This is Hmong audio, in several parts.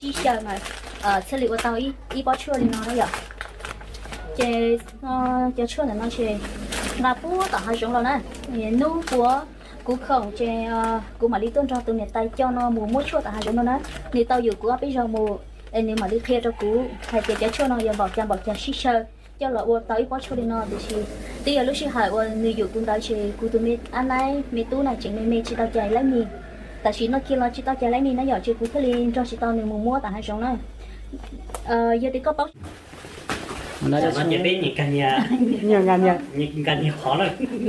Sib xyaw mas thiaj li ua tau ib pob tshuaj li no na yom. Ces cov tshuaj ntawm no ces nqa puag tom hav zoov los na. Hnub puav kuv khoom ces kuv mam li tuaj nrog tus niam tais coj no mus muab tshuaj tom hav zoov no na. Nws tau yum kuv ob peb zaug mus es nws mam li qhia rau kuv hais tias cov tshuaj no yog npaum cas npaum cas sib xyaw coj los ua tau ib pob tshuaj li no. Tiam sis twb yog lub sij hawm uas nws yum kuv ntawd ces kuv tus me ab naib me tub na tseem me me tsis tau cais leej mis. Tam sim no kiag los tsis tau cais leej mis na yom, ces kuv thiaj li nrog tsis tau nws mus muab tom hav zoov na. Yog tias koj paub.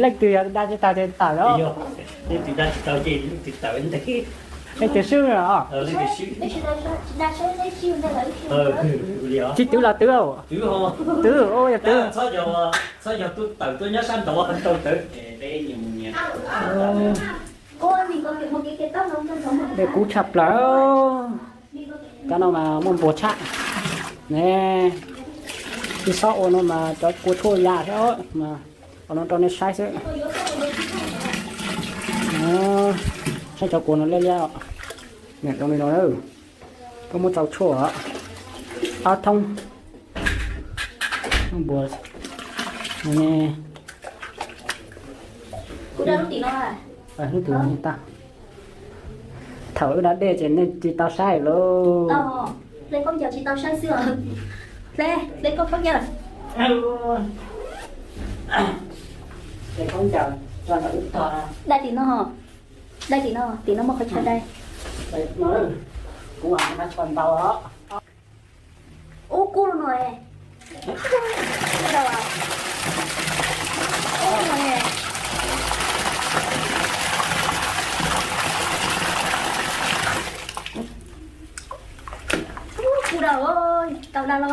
Leej twg yog dag tsis tau ces tawm los. Leej twg swb os. Tsis twv los twv. Twv, yog twv. Txhob yog tuaj tawm tuaj nyob sab nraud tau tawv. Dej kub tshaj plaws. Kab no mas muaj npuas tshaj ne. Ib xob ua no mas cov kua tshuaj ya xwb mas ua no rau nej saib xwb. Saib cov kua no liab liab. Niam rau li no, koj muab tsau tshuaj ob thoob. Npuas ne. Hnub twg tag, thaum wb da dej ces nej tsis tau saib lauj. Hle khaub ncaws tsis tau saib xwb. Hle, hle koj khaub ncaws. Hle khaub ncaws tso ntawm wb tog. Dai tim no, dai tim no, tim no muaj qhov chaw dai. Kuv haj tshua ntau os. Ub, kub no. Ub, kub dau, tau dab los.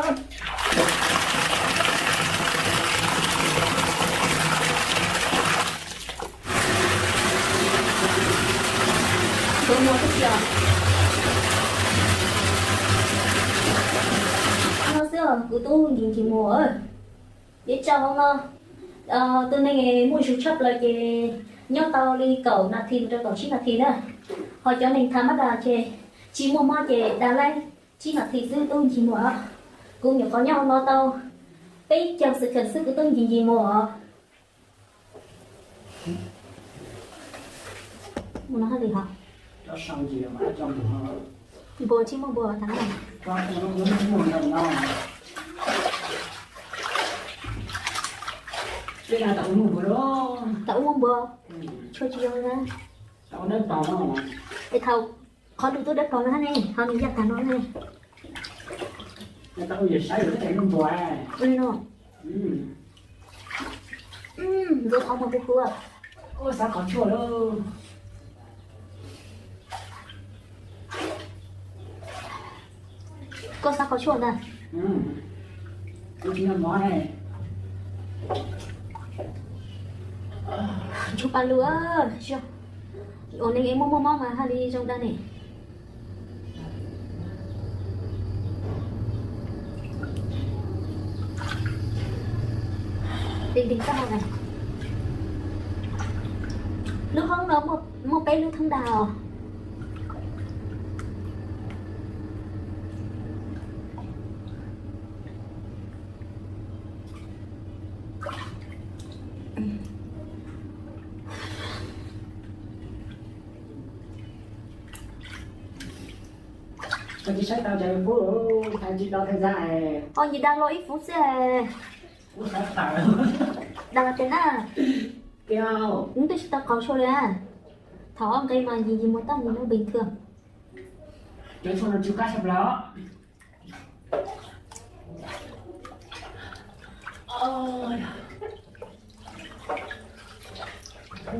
Ntxuav muag xwb os. No xwb os kuv tub ncig ncig muag. Yeej tsaug hauv no, tus neeg muaj zug tshaj plaws ces nyob tau li kaum nas this mus rau kaum tsib nas this na. Ho cov neeg thav mab das ces tsis muaj mob ces da laib tsib nas this xwb tub ncig muag os. Kuv nyuam qhuav nyob hauv no tau peb caug second xwb kuv tub ncig ncig muag os. Npua tsis muaj npua tag. Tau ua npua, tshuaj tsis zoo na. Es thaum qhov lus tuaj dawb paug na ne, ho nws yaj tag no ne. Ua li no. Ntxuav qhov muag kuv kuv. Xav qhov tshuaj lauj. Koj xav qhov tshuaj ntag. Tshuaj pa lug, ua neeg es muaj muaj mob mas haj li zoo dab ne. Lub hoob no muaj peb lub thoob dag os. Ho ncig dag los ib fuv xwb. Dag los tsev na. Nws twb tsis tau qaug tshuaj li. Thaum ob nqe mas ncig ncig muag tag ncig no bình thường.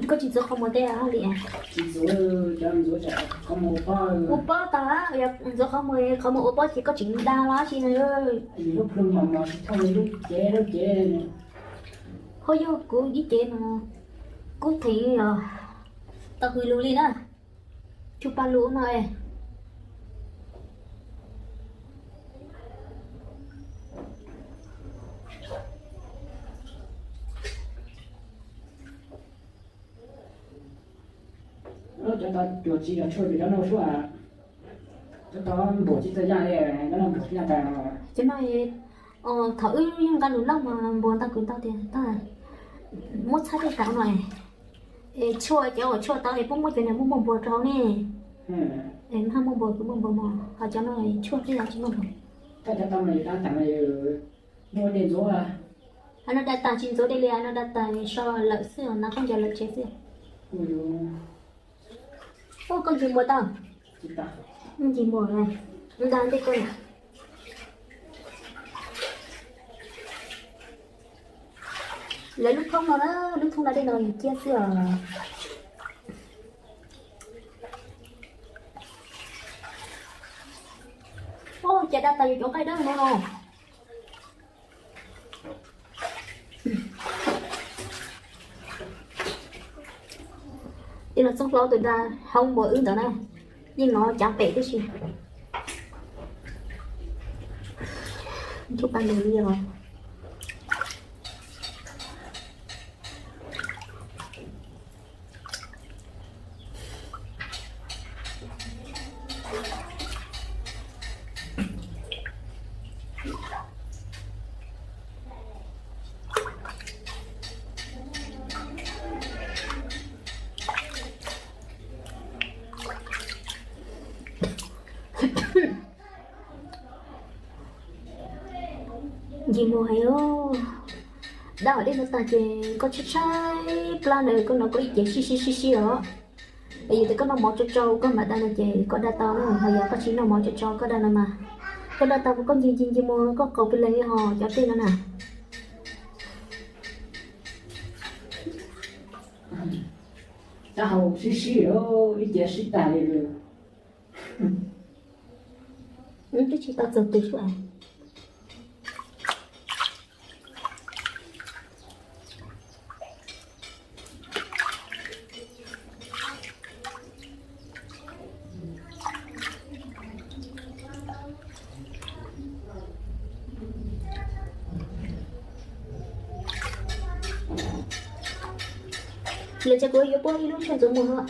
Koj tsis ntxuav qhov muag tej li? Ua pob tau, yog ntxuav qhov muag, qhov muag ua pob ces koj tseem dag los tsis na. Ho yog kuv ib cev mas kub theem os, tau hws lus li na. Tshuaj pa lug no. Cov tau cuag txiv los tshuaj, cov no suab. Cov no, thaum wb yeej nqa lus loj mas npua ntau kwv ntau tias, muab txhab tej tas no, es tshuaj, cov uas tshuaj tau es puab muab cov niag muaj muaj npua rau ne. Es maj muaj npua kwv muaj npua mos, ho cov no tshuaj tej tsis muaj npua. Hais no da tas tsis ntxuav dej li, hais no da tas so lawm xwb, hnav khaub ncaws lawm tsev xwb. Ua koj ncig muas tau, ncig muas, nqa ntej koj na. Lawv lub thoob no na, lub thoob da dej no yus ciab xwb os. Ua cas da tas yus cov nqaij dawb no no. Ib los txooj hlau tus da hau npua wb ntawd na, yeej nov cav pem tib si. Ntuj pa nus li os. Ncig muas heev os. Dab hav dej no tag ces koj tshaib tshaib plab na, koj no koj ib ce sib sib sib sib os. Es yog tias koj noj mov tsau tsau koj mam da no ces koj da tau na, ho yog koj tsis noj mov tsau tsau koj da no mas, koj da tau koj ncig ncig ncig muas koj qaug pes lees li hos cov dej no na. Dab hav sib sib, ib ce sib tag li. Twb tsis tau txog twg xwb. Lawv tias kuv yuav puab ib lub tshuaj ntxuav muag.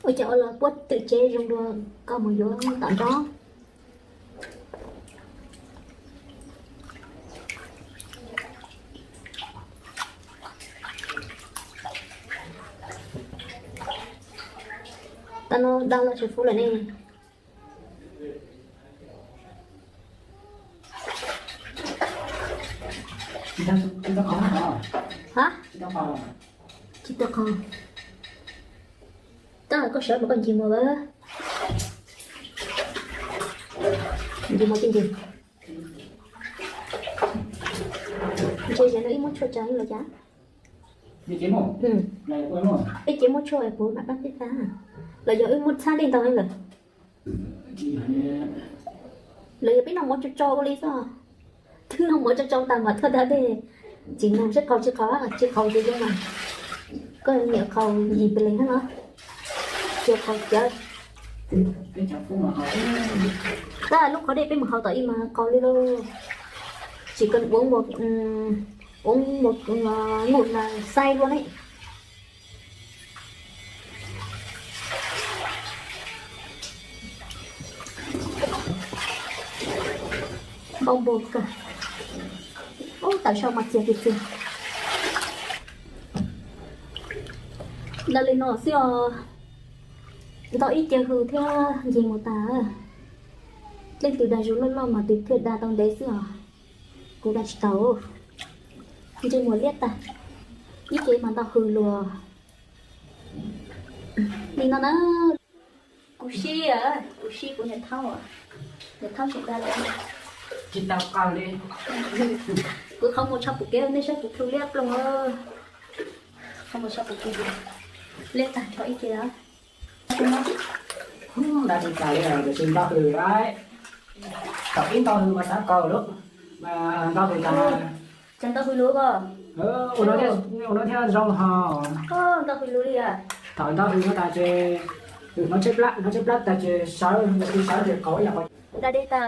Ua cas ua los puab twm tsev zoo dua, koj mus yuav tom nrob. Tau no da los tsis fub lawm ne. Ha? Tsis tau qhov. Tab koj sawv mas koj ncig muas lawm. Ncig muas tij ntws. Ntshe zaum no ib muab tshuaj tsa los cas. Ib ce muab tshuaj puv mam pab peb tag. Los yog wb muab txhab dej ntau lawm. Los yog peb noj mov tsau tsau ua li xwb. Twb noj mov tsau tsau tas mam tuaj da dej. Tsis nug seb qaug tsis qaug, tsis qaug ces zoo mas koj niam qaug yim pes lees thiab no. Tsis qaug cawv. Tab lub qhov dej peb mus haus tom ib mas qaug li lauj. Tsis kheev uv, uv mus nuj nas xais dua ne. Npau npau kawg. Ub, tawm sau mas txias tiag tiag. Ntawd li no xwb os. Ntau ib ce hws thiab ncig mus tas. Leej twg dag zus loj loj mas tus thiaj dag tau ntev xwb os. Kuv dag tsis tau. Ntsej muag liab tag. Ib ce mas ntau hws luas. Li no na. Kuv sib, kuv sib kuv niam thaub, niam thaub tsis dag lawm. Tsis tau qaug li. Kuv qhov muag tsho pum kev nej saib kuv plhu liab ploog. Qhov muag tsho pum kev liab tag nrho ib ce. Dag tsis tau li, tiam sis ntau hws lawm. Thaum ib ntau hws mas xav qaug lawm, mas ntau hws tas. Cas ntau hws lus ko. Ua no thiaj zoo ho. Ntau hws lus li. Thaum ntau hws no tas ces hnov tshaib plab, hnov tshaib plab tas ces sawv, sawv ces qaug ib yam. Da dej tag.